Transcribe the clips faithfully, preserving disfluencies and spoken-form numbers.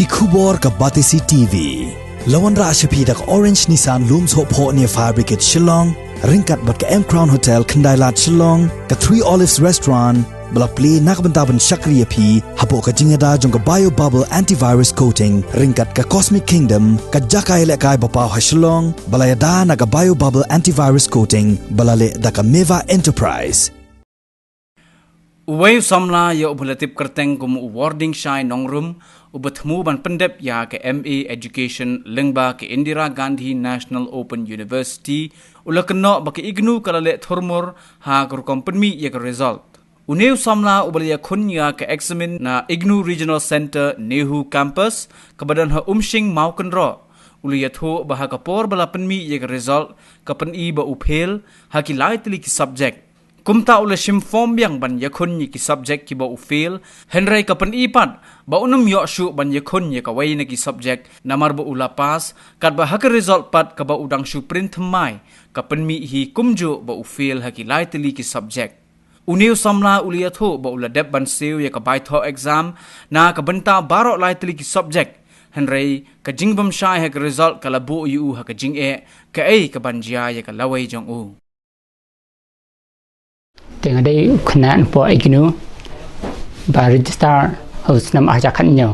Ki khubor ka Batesi T V. La wanrah sha phi da ka Orange Nissan Lum Sohphoh near Fire Brigade Shillong, ryngkat bad ka M Crown Hotel Khyndailad Shillong, ka Three Olives Restaurant, ba la plie na ka bynta ban shakri ïa phi hapoh ka jingïada jong ka Bio Bubble Antivirus Coating, ryngkat ka Cosmic Kingdom, ka jaka ïalehkai ba paw ha Shillong, ba la ïada na ka Bio Bubble Antivirus Coating, ba la leh da ka Meva Enterprise. Uwei u samla ïa uba la tip kyrteng kum u Warding Shai Nongrum, uba thmu ban pyndep ïa ka M A Education lyngba ka Indira Gandhi National Open University, u la kynnoh ba ka IGNOU ka la leh thurmur ha ka rukom pynmih ïa ka result. Une u samla uba la ïakhun ïa ka eksamin na IGNOU Regional Centre NEHU Campus, kaba don ha Umshing Mawkynroh, u la ïathuh ba ha ka por ba la pynmih ïa ka result, ka pyni ba u fail ha ki lai tylli ki subject. Kumta u la shim form biang ban ïakhun ïa ki subject kiba u fail, hynrei ka pyni pat ba un ym ïoh shuh ban ïakhun ïa kawei na ki subject namar ba u la pass, katba ha ka result pat kaba u dang shu print thymmai, ka pynmih hi kumjuh ba u fail ha ki lai tylli ki subject. Une u samla u la ïathuh ba u la dep ban siew ïa ka baithoh exam na ka bynta baroh lai tylli ki subject, hynrei ka jingbymshai ha ka result ka la buh ïa u ha ka jingeh kaei kaban jia ïa ka lawei jong u. Te nga dei u khynnah napoh IGNOU ba register ha u snem ar hajar khathynñiew.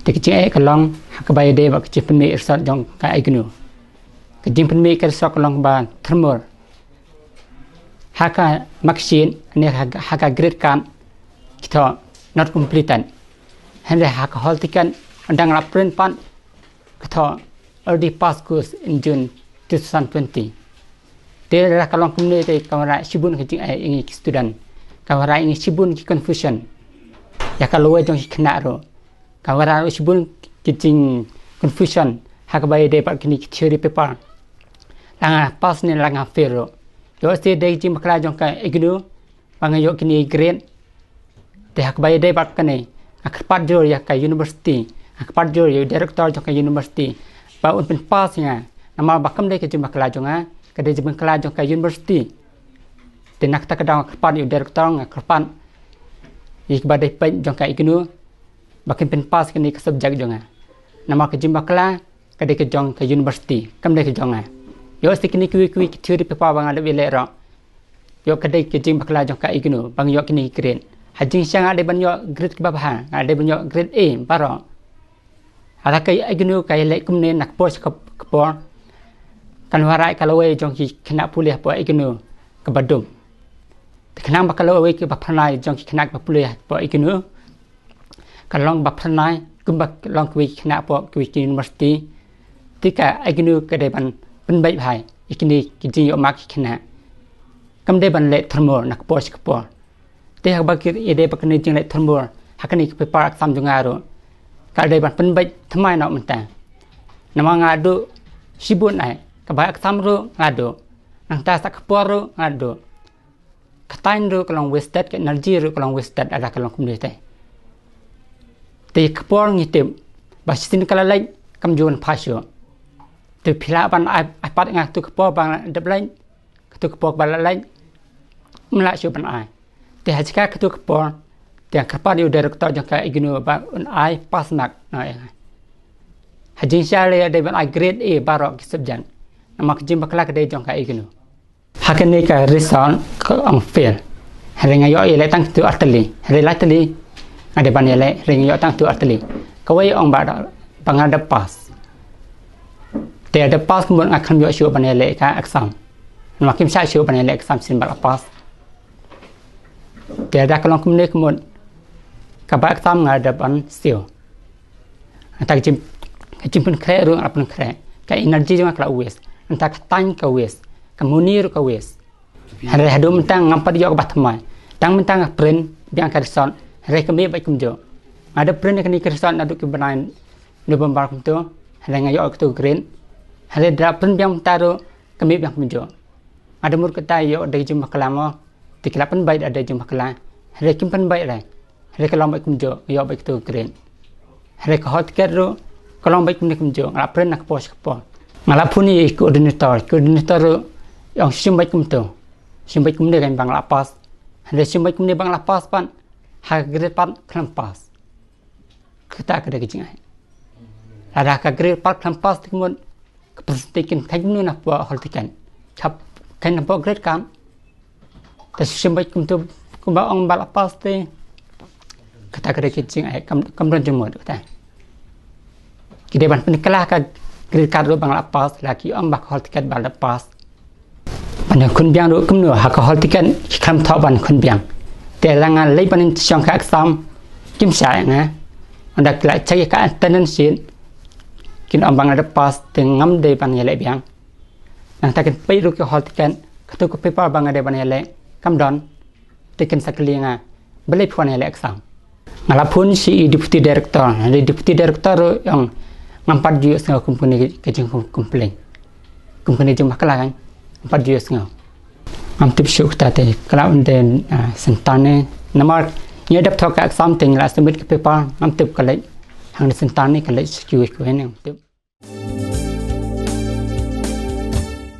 Te ka jingeh ka long ha kaba ïadei bad ka jingpynmih result jong ka IGNOU. Ka jingpynmih ka result ka long ba thurmur. Ha ka marksheet ne ha ka, ha ka grade card ki thoh not completed. Hynrei ha ka hall ticket ynda nga la print pat ka thoh already pass course in June two thousand twenty. Te lada ka long kumne te ka wanrah shibun ka jingeh ïa ngi ki student. Ka wanrah ïa ngi shibun ki confusion ïa ka lawei jong ki khynnah ruh. Ka wanrah shibun ki jing confusion ha kaba ïadei bad kine ki theory paper. La nga pass ne la nga fail ruh. Ïoh shisha dei ka jingbakla jong ka IGNOU ba nga ïoh kine grade. Te ha kaba ïadei bad kane, nga kyrpad jur ïa ka university, nga kyrpad jur ïa u director jong ka university ba un pynpass ïa nga. Namar ba kam dei ka jingbakla jong nga, ka dei jingbakla jong ka university. Te na kata ka daw nga kyrpad ïa u director, nga kyrpad ïa kiba dei peit jong ka IGNOU ba kin pynpass kane ka subject jong nga. Namar ka jingbakla ka dei ka jong ka university, kam dei ka jong nga. Ïoh shisha kine kiwei kiwei ki theory paper ba nga la dep ïaleh ruh, ïoh ka dei ka jingbakla jong ka IGNOU ba nga ïoh kine ki grade. Ha jingshisha nga dei ban ïoh grade kiba bha, nga dei ban ïoh grade A baroh. Haba ka IGNOU ka ïaleh kumne na ka por sha ka por, kan wanrah ïa ka lawei jong ki khynnah pule hapoh IGNOU kaba dum. Te khnang ba ka lawei kaba phyrnai jong ki khynnah kiba pule hapoh IGNOU ka long ba phyrnai kumba long kiwei ki khynnah hapoh kiwei ki university. Te ka IGNOU ka dei ban pynbeit bha ïa kine ki jingïoh mark ki khynnah. Kam dei ban leh thurmur na ka por sha ka por. Te ha kaba ïadei bad kane ka jingleh thurmur ha kane ka paper exam jong nga ruh, ka dei ban pynbeit thymmai noh mynta. Namar nga duh shibun ai, ka bai exam ruh nga duh. Nangta sa ka por ruh nga duh. Ka time ruh ka long wasted, ka energy ruh ka long wasted, lada ka long kumne te. Te ka por ngi tip ba shisien ka la leit, kam ju wan phai shuh. Te phi lah ban ai, ai pat ïa nga katu ka por ba nga la dep leit, katu ka por ba la leit, ym lah shuh ban ai. Te ha jaka katu ka por, te nga kyrpad ïa u director jong ka IGNOU ba un ai pass mark noh ïa nga. Ha jingshisha lei dei ban ai grade A baroh ki subject. Namar ka jingbakla ka dei jong ka IGNOU. Ha kane ka result ka ong fail. Hynrei nga ïoh ïaleh tang katu artylli. Hynrei lai tylli nga dei ban ïaleh, hynrei nga ïoh tang katu artylli. Kawei ong ba da, ba nga dep pass. Te dep pass ka mut nga khlem ïoh shuh ban ïaleh ka exam. Namar kim shah shuh ban ïaleh exam shisien ba la pass. Te da ka long kumne ka mut, kaba exam nga dep ban siew. Nangta ka jing, ka jingpynkhreh ruh nga la pynkhreh. Ka energy jong nga ka la waste. Nangta ka time ka waste. Ka money ruh ka waste. Hynrei haduh mynta ngam pat ïoh kaba thymmai. Tang mynta nga print biang ka result, hynrei ka mih beit kumjuh. Nga dep print ïa kane ka result naduh ki bnai November kumto, hynrei nga ïoh katu grade. Hynrei da print biang mynta ruh ka mih biang kumjuh. Nga dep mut kata ïoh dei ka jingbakla mo. Te ki la pynbeit da dei jingbakla. Hynrei kim pynbeit re. Hynrei ka long beit kumjuh, ïoh beit katu grade. Hynrei ka hall ticket ruh ka long beit kumne kumjuh, nga la print na ka por sha ka por. Nga la phone ïa i coordinator, coordinator ruh i ong shim beit kumto. Shim beit kumne kein ba nga la pass. Hynrei shim beit kumne ba nga la pass pat, ha ka grade pat khlem pass. Kata ka dei ka jingaiei. Lada ka grade pat khlem pass te ka mut ka percentage kin khein kumno na poh hall ticket? Khap khein na poh grade kam. Te shisha bad kumtu kumba ong ba la pass te kata ka dei ka jing ai kam kam don jingmut kata. Ki dei ban pynkylla ka grade card ruh ba nga la pass, la ki ong ba ka hall ticket ba la pass. Ban khun biang ruh kumno ha ka hall ticket ki khlem thoh ban khun biang. Te la nga leit ban shong ka exam kim shah ïa nga. Ynda ki la check ïa ka attendance sheet kin ong ba nga la pass te ngam dei ban ïaleh biang. Nangta kin peit ruh ki hall ticket, kato ka paper ba nga dei ban ïaleh kam don. Te kin sa kylli ïa nga balei phi wan ïaleh exam. Nga la phone sha i deputy director, i deputy director ruh i ong ngam pat ju ïohsngew kum kane ka jing complain. Kum kane ka jingbakla kan ngam pat ju ïohsngew. Ngam tip shuh kata te ka la wan dei, ah, synta ne. Namar ngi dep thoh ka exam te ngi la submit ka paper, ngam tip ka leit hangne synta ne ka leit sha kiwei kiwei ne ngam tip.